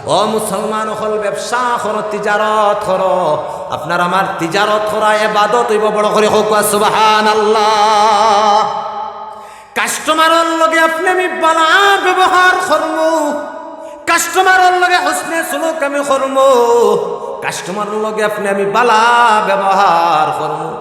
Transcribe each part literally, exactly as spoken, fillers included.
ও মুসলমান অকল, ব্যবসা করো, তিজারত করো। আপনার আমার তিজারত করা এবাদত অইবো। বড় করি কউক্কা সুবহানাল্লাহ। কাস্টমারর লগে আপনে আমি বালা ব্যবহার করমু, কাস্টমারর লগে হুসনে সুলুক আমি করমু, কাস্টমারর লগে আপনে আমি বালা ব্যবহার করমু।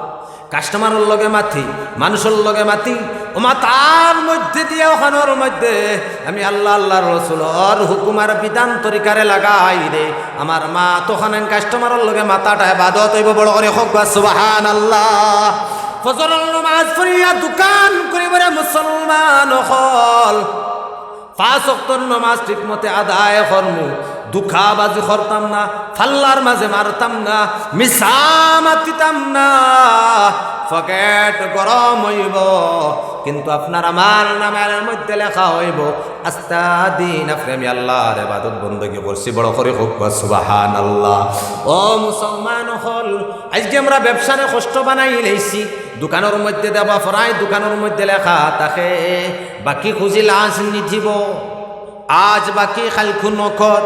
কাস্টমারর লগে মাতি, মানষর লগে মাতি, ও মাতার মধ্যে দিয়া, অখানর মধ্যে আমি আল্লাহ, আল্লাহর রসুলর হুকুম আর বিধান তরিকারে লাগাই দে। আমার মাত অখান কাস্টমারর লগে মাতাটা এবাদত অইবো। বড় করি কউক্কা সুবহানাল্লাহ। ফজরর নমাজ পড়িয়া দোকান করিবো রে মুসলমান অকল, পাঁচ ওয়াক্তর নমাজ ঠিক মতে আদায় করমু, ধুকাবাজি করতাম না, ফাল্লার মাঝে মারতাম না, মিছা মাতিতাম না, পকেট গরম অইবো, কিন্তু আপনার আমার নামের মধ্যে লেখা অইবো, আস্তা দিন আপনে আমি আল্লাহর এবাদত বন্দেগি করছি। বড় করি কউক্কা সুবহানাল্লাহ। ও মুসলমান অকল, আইজকে আমরা ব্যবসারে কষ্ট বানাই লাইছি। দোকানর মধ্যে দেবা ফরাই, দোকানর মধ্যে লেখা থাকে, "বাকি খুজিল আজ নিদিব, আজ বাকি খাইলকু নগদ,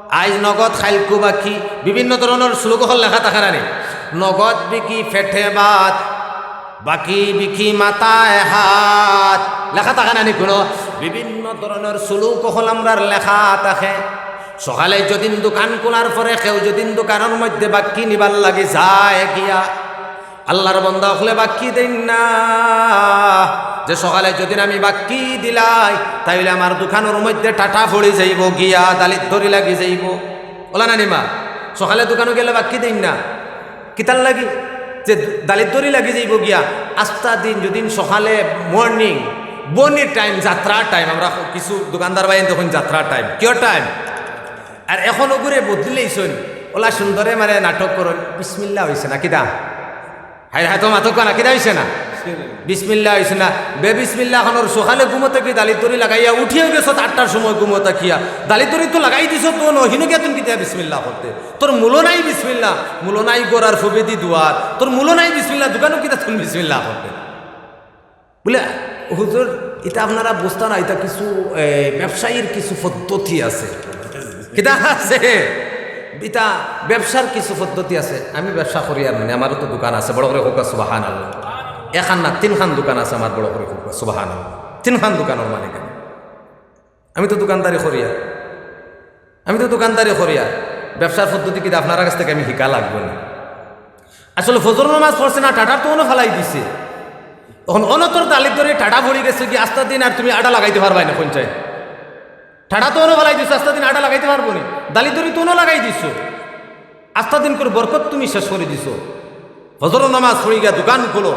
আইজ নগদ খাইলকু বাকি।" বিভিন্ন ধরনর স্লোগান লেখা থাকে না নি? "নগদ বিকি পেটে ভাত, বাকি বিকি মাথায় হাত", লেখা থাকে না নি কুনু? বিভিন্ন ধরনর স্লোগান আমরার লেখা থাকে। সকালে যদিন দোকান খোলার পরে কেউ যদিন দোকানর মধ্যে বাকি নিবার লাগি যায় গিয়া, আল্লাহর বন্দা অকলে বাকি দেইন না, যে সকালে যদিন আমি বাকি দিলাই, তাইলে আমার দোকানর মধ্যে টাটা পড়ি যাইবো গিয়া, দালিদ্দরি লাগি যাইবো। অলা না নি মা? সকালে দোকানো গেলে বাকি দেইন না। কিতার লাগি? যে দালিদ্দরি লাগি যাইবো গিয়া। আস্তা দিন যদিন সকালে মর্নিং, বনি টাইম, যাত্রার টাইম, আমরা কিছু দোকানদার ভাই তখন যাত্রার টাইম, কিয় টাইম? আর অখন অগুরে বদলিলাইছইন, অলা সুন্দরে মানে নাটক করইন, বিসমিল্লা অইছে না কিতা? হায় হায়, তো মাতউক্কা না, কিতা অইছে না? বিসমিল্লা অইছে না। বে বিসমিল্লা অখনর সকালে ঘুমো থাকি দালিদ্দরি লাগাইয়া উঠিয়া গেছো আটটার সময় ঘুমো থাকিয়া। দালিদ্দরি তো লাগাই দিছো তো ন, হিনো গিয়া তুমি কিতা বিসমিল্লা করতে? তোর মূলো নাই বিসমিল্লা, মূলো নাই ঘর আর ফবেদি দুয়ার, তোর মূলো নাই বিসমিল্লা, দোকানো কিতা তুমি বিসমিল্লা করতে? বুলে, "হুজুর, ইতা আপনারা বুঝতা না, ইতা কিছু, এ, ব্যবসায়ীর কিছু পদ্ধতি আছে।" কিতা আছে? ইতা ব্যবসার কিছু পদ্ধতি আছে। আমি ব্যবসা করিয়ার মানে, আমারও তো দোকান আছে, বড় করি কউক্কা সুবহানাল্লাহ। একখান না, তিনখান দোকান আছে আমার, বড় করি কউক্কা সুবহানাল্লাহ। তিনখান দোকানর মালিক আমি। আমি তো দোকানদারি করিয়ার, আমি তো দোকানদারি করিয়ার। ব্যবসার পদ্ধতি কিতা আপনারার কাছ থাকি আমি হিকা লাগবো না। আসলে ফজর নামাজ পড়ছে না, টাটার তো অনো ফালাই দিছে। অখন অনো তোর দালিদ্দরি টাটা পড়ি গেছে গি, আস্তা দিন আর তুমি আটা লাগাইতে পারবায় না, কোন চাই? টাটা তো অনো ফালাই দিছো, আস্তা দিন আটা লাগাইতে পারবো নি? দালিদ্দরি তো অনো লাগাই দিছো। আস্তা দিন করে বরকত তুমি শেষ করি দিছো। ফজর নামাজ পড়ি গিয়া দোকান খোলো,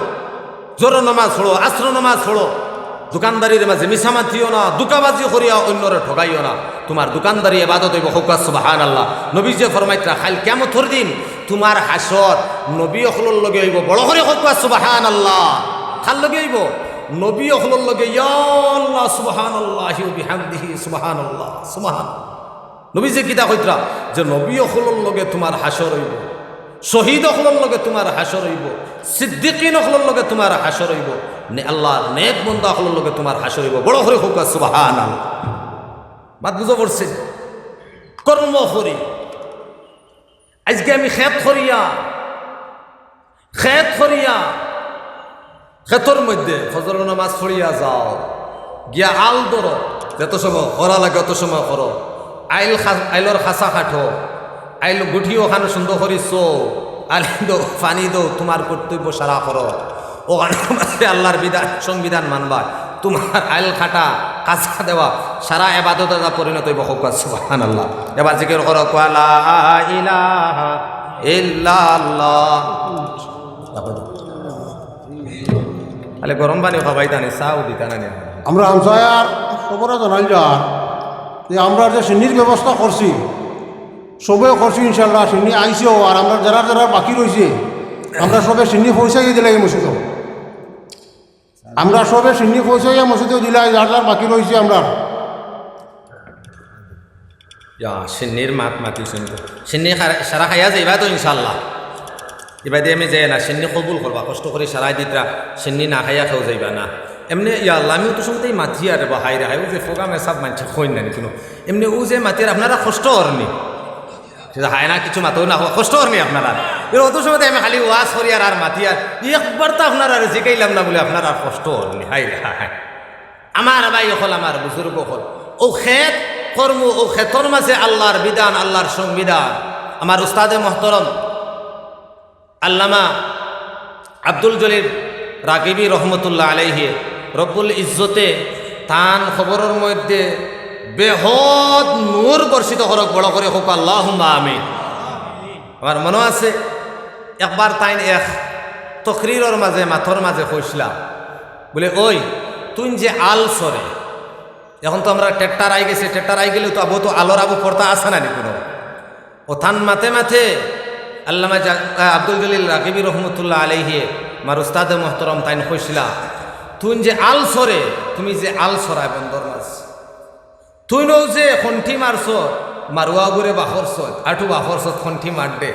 জোহর নামাজ পড়ো, আসর নামাজ পড়ো, দোকানদারির মাঝে মিছা মাতিও না, ধুকাবাজি করিয়া অইন্যরে ঠগাইও না। তুমার দোকানদারি এবাদত অইবো, কউক্কা সুবহানাল্লাহ। নবীজিয়ে ফরমাইতরা, কাইল কিয়ামতর দিন তুমার হাশর নবী অকলর লগে অইবো। বড় করি কউক্কা সুবহানাল্লাহ। কার লগে অইবো? নবী অকলর লগে। ইয়া আল্লাহ, সুবহানাল্লাহি ওয়া বিহামদিহি, সুবহানাল্লাহ, সুবহানাল্লাহ। নবীজিয়ে কিতা কইতরা? যে নবী অকলর লগে তুমার হাশর অইবো, শহীদ অকলর লগে তুমার হাশর অইবো, সিদ্দিকিন অকলর লগে তুমার হাশর অইবো, নে-, আল্লাহর নেক বন্দা অকলর লগে তুমার হাশর অইবো। বড় করি কউক্কা সুবহানাল্লাহ। মাত বুঝা পড়ছে? কর্ম করি। আইজকে আমি খেত করিয়া, খেত করিয়া, খেতর মধ্যে ফজর নামাজ পড়িয়া যাও, গিয়া আল ধরো, যত সময় করা লাগে অত সময় করো। আইল খা-, আইলর খাসা কাটো, আইল গুটি অখান সুন্দর করি চো, আলি দেও, পানি দেও, তুমার কর্তব্য সারা করো। অখানর মাঝে আল্লাহর বিধান, সংবিধান মানবা। তুমার আইল কাটা, খাসা দেওয়া, সারা এবাদত আদা পরিণত অইবো। কউক্কা সুবহানাল্লাহ। এবার জিকির করো, কউক্কা লা ইলাহা ইল্লাল্লাহ। তাহলে গরম পানি খাবাইতা নি, চাও দিতা না নি? আমরা হামসায়ার খবরে জানাইল যার যে আমরা যে শিন্নির ব্যবস্থা করছি, সবে করছি ইনশাআল্লাহ। শিন্নি আইছেও, আর আমরা যারা যারা বাকি রইছে, আমরা সবে শিন্নি পৌঁছাইয়া দিলাই মসজিদো। আমরা সবে শিন্নি পৌঁছাইয়া মসজিদো দিলাই, যার যার বাকি রইছে আমরা। ইয়া, শিন্নির মাত মাতিছইন তো। শিন্নি খারা-, সারা খাইয়া যাইবা তো ইনশাআল্লাহ। ইবাদি আমি যাই না, শিন্নি কবুল করবা, কষ্ট করি সারাই দিতরা, শিন্নি না খাইয়া কেউ যাইবা না। এমনে ইয়া আল্লাহ, আমি অত সময় মাতিয়ার বা হায় রে হায়, অউ যে ফোগামে সব মানছে কইন না নি কুনু। এমনে অউ যে মাতিয়ার আপনারা কষ্ট অরনি। সেটা হায় না, কিছু মাতও না, কষ্ট অরনি আপনারা। এর অত সময় আমি খালি ওয়াজ করিয়ার আর মাতিয়ার। একবার তো আপনারারে জিকাইলাম না বুলে আপনারার কষ্ট অরনি। হায় রে হায়। আমার ভাই অকল, আমার বুজুর্গ অকল, অউ খেত কর্ম, অউ খেতর মাঝে আল্লাহর বিধান, আল্লাহর সংবিধান। আমার উস্তাদে মোহতরম আল্লামা আব্দুল জলিল রাগিবী রহমতুল্লাহ আলাইহি, রব্বুল ইজ্জতে তান কবরর মধ্যে বেহদ নূর বর্ষিত করউক, বড় করি কউক আল্লাহুম্মা আমিন। আমার মনো আছে, একবার তাইন এক তকরিরর মাঝে, মাতর মাঝে কইছলা, বুলে, "ওই, তুইন যে আল ছড়ে, এখন তো আমরার ট্রেক্টর আইগেছে, ট্রেক্টর আইগেলেও তো আবু তো আলর আবু পড়তা আছে না নি কুনু?" অউ তান মাতে মাতে আল্লামা জা-, আ, আব্দুল জলিল রাগিবী রহমতুল্লাহ আলাইহি, আমার উস্তাদে মোহতরম, তাইন কইছলা, "তুইন যে আল ছড়ে, তুমি যে আল ছড়ায় বন্দর মাছ, তুইন অউ যে খন্টি মারছ, মারুয়া গুরে বাখরছ, আটু বাখরছ, খন্টি মার দে,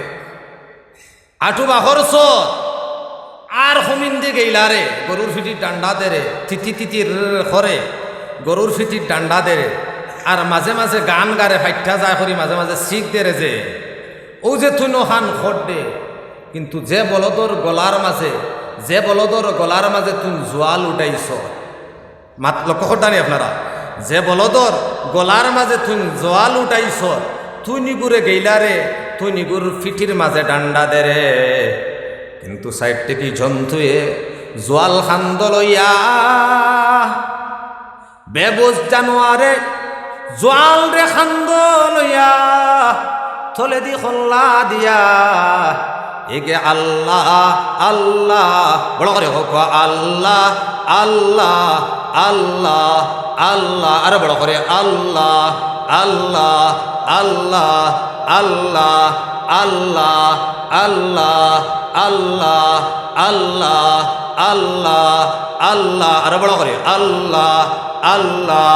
আটু বাখরছ, আর হমিন্দি গেইলারে, গরুর ফিটির ডান্ডা দেরে, তিতি তিতি রে রে করে, গরুর ফিটির ডান্ডা দেরে, আর মাঝে মাঝে গান গারে, ফাইট্টা যায় করি, মাঝে মাঝে শিখ দেরে যে, অউ যে তুইন অখান খর দে, কিন্তু যে বলদর গলার মাঝে, যে বলদর গলার মাঝে তুইন জোয়াল উঠাইছ।" মাত লক্ষ্য করতা নি আপনারা, যে বলদর গলার মাঝে তুইন জোয়াল উঠাইছ, তুইন ইগুরে গেইলারে, তুইন ইগুর ফিটির মাঝে ডান্ডা দেরে, কিন্তু সাইড থাকি জন্তুয়ে জোয়াল খান্দ লইয়া, বেবুজ জানোয়ারে জোয়ালরে খান্দ লইয়া, তলেদি খল্লা দিয়া, ইগে আল্লাহ, আল্লাহ, বড় করি কউক আল্লাহ, আল্লাহ, আল্লাহ, আল্লাহ, আরো বড় করি আল্লাহ, আল্লাহ, আল্লাহ, আল্লাহ, আল্লাহ, আল্লাহ, আল্লাহ, আল্লাহ, আল্লাহ, আল্লাহ, আরো বড় করি আল্লাহ, আল্লাহ,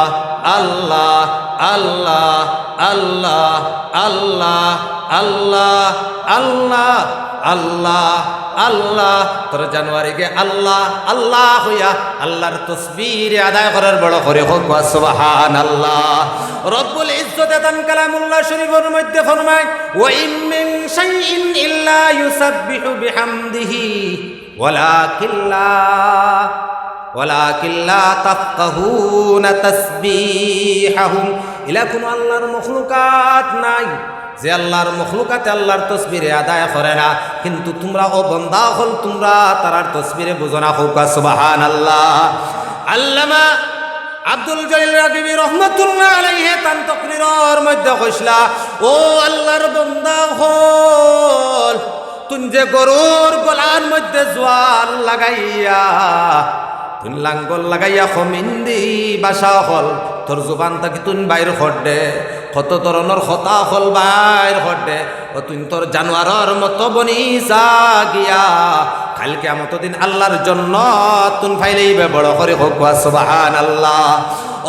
আল্লাহ, আল্লাহ, আল্লাহ, আল্লাহ, আল্লাহ, আল্লাহ, আল্লাহ, আল্লাহ। তোর জানোয়ারিগে আল্লাহ, আল্লাহ কইয়া আল্লাহর তসবিহরে আদায় করার, বড় করি কউক সুবহানাল্লাহ। রব্বুল ইজ্জতে তান কালামুল্লাহ শরীফর মধ্যে ফরমায়, "ওয়া ইন মিন শাইইন ইল্লা ইউসাব্বিহু বিহামদিহি ওয়ালাকিল্লা, ওয়ালাকিল্লা তাফকাহুনা তাসবিহাহুম।" ইলা কুনু আল্লাহর মখলুকাত নাই যে আল্লাহর মখলুকাতে আল্লাহর তসবিহরে আদায় করে না, কিন্তু তুমরা অউ বন্দা অকল, তুমরা তারার তসবিহরে বুঝো না, কউক্কা সুবহানাল্লাহ। আল্লামা আব্দুল জলিল রাগিবী রহমতুল্লাহ আলাইহি তান তকরিরর মধ্যে কইছলা, ও আল্লাহর বন্দা অকল, তুইন যে গরুর গলার মধ্যে জোয়াল লাগাইয়া, তুইন লাঙ্গল লাগাইয়া কমিন্দি ভাষা অকল তোর জুবান থাকি তুইন বাইর কররে, কত ধরনর কথা অকল বাইর কররে, ও তুইন তোর জানোয়ারর মতো বনিছা গিয়া, কাইল কিয়ামতর দিন আল্লাহর জন্নত তুইন পাইলেইবে, বড় করি কউক্কা সুবহানাল্লাহ।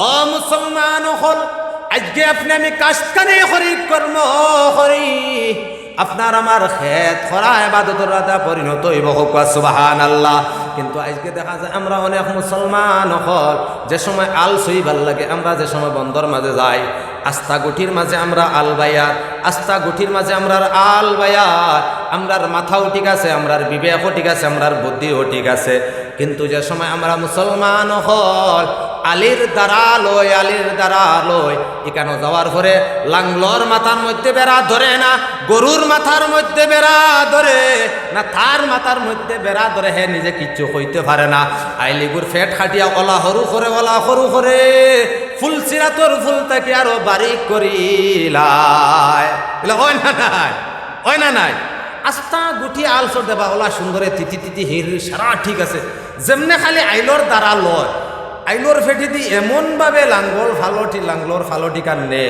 ও মুসলমান অকল, আইজকে আপনে আমি কাশকানি করি, কর্ম করি, আপনার আমার খেত করা ইবাদতর রাদা পরিণত অইবো, কউক্কা সুবহানাল্লাহ। কিন্তু আইজকে দেখা যায় আমরা অনেক মুসলমান অকল যে সময় আল ছইবার লাগি আমরা যে সময় বন্দর মাঝে যাই, আস্তা গুটির মাঝে আমরা আল বাইয়ার, আস্তা গুটির মাঝে আমরার আল বাইয়ার, আমরার মাথাও ঠিক আছে, আমরার বিবেকও ঠিক আছে, আমরার বুদ্ধিও ঠিক আছে, কিন্তু যে সময় আমরা মুসলমান অকল আলির দারাল অই, আলির দারাল অই, ইকানো যাওয়ার পরে লাঙ্গলর মাথার মধ্যে বেড়া ধরে না, গরুর মাথার মধ্যে বেড়া ধরে না, তার মাথার মধ্যে বেড়া ধরে, হে নিজে কিচ্ছু কইতে পারে না। আইলিগুর পেট কাটিয়া অলা হুরু করে, অলা হুরু করে, ফুলসিরাতর ফুল থাকি আরো বারিক করিলায়। ইলা অয় না নাই? অয় না নাই? আস্তা গুটি আল ছড় দেবা, অলা সুন্দরে তিতি তিতি হির হির সারা ঠিক আছে। যেমনে খালি আইলর দারাল অয়, আইলর পেটেদি এমন ভাবে লাঙ্গল ফালটি, লাঙ্গলর ফালটি কান নে।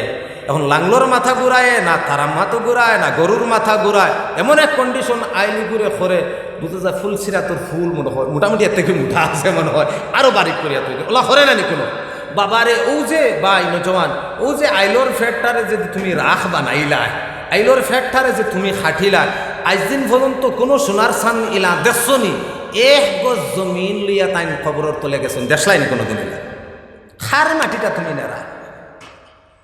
এখন লাঙ্গলর মাথা ঘুরায় না, তার মাথা ঘুরায় না, গরুর মাথা ঘুরায়, এমন এক condition আইলিগুরে করে, বুঝা যায় ফুলসিরাতর ফুল মনে অয়, মোটামুটি এর থাকি মোটা আছে মনে অয়, আরো বারিক করিয়া তৈরি। অলা করে না নি কুনু? বাবারে, অউ যে ভাই নওজোয়ান, অউ যে আইলর পেটটারে যে তুমি রাখ বানাইলায়, আইলর পেটটারে যে তুমি কাটিলায়, আইজ দিন পর্যন্ত কুনু সোনার চান ইলা দেখছো নি? এক গজ জমিন লইয়া তাইন কবরর তলে গেছইন, দেখছলায়নি কোনোদিন? খার মাটিটা তুমি নেরা,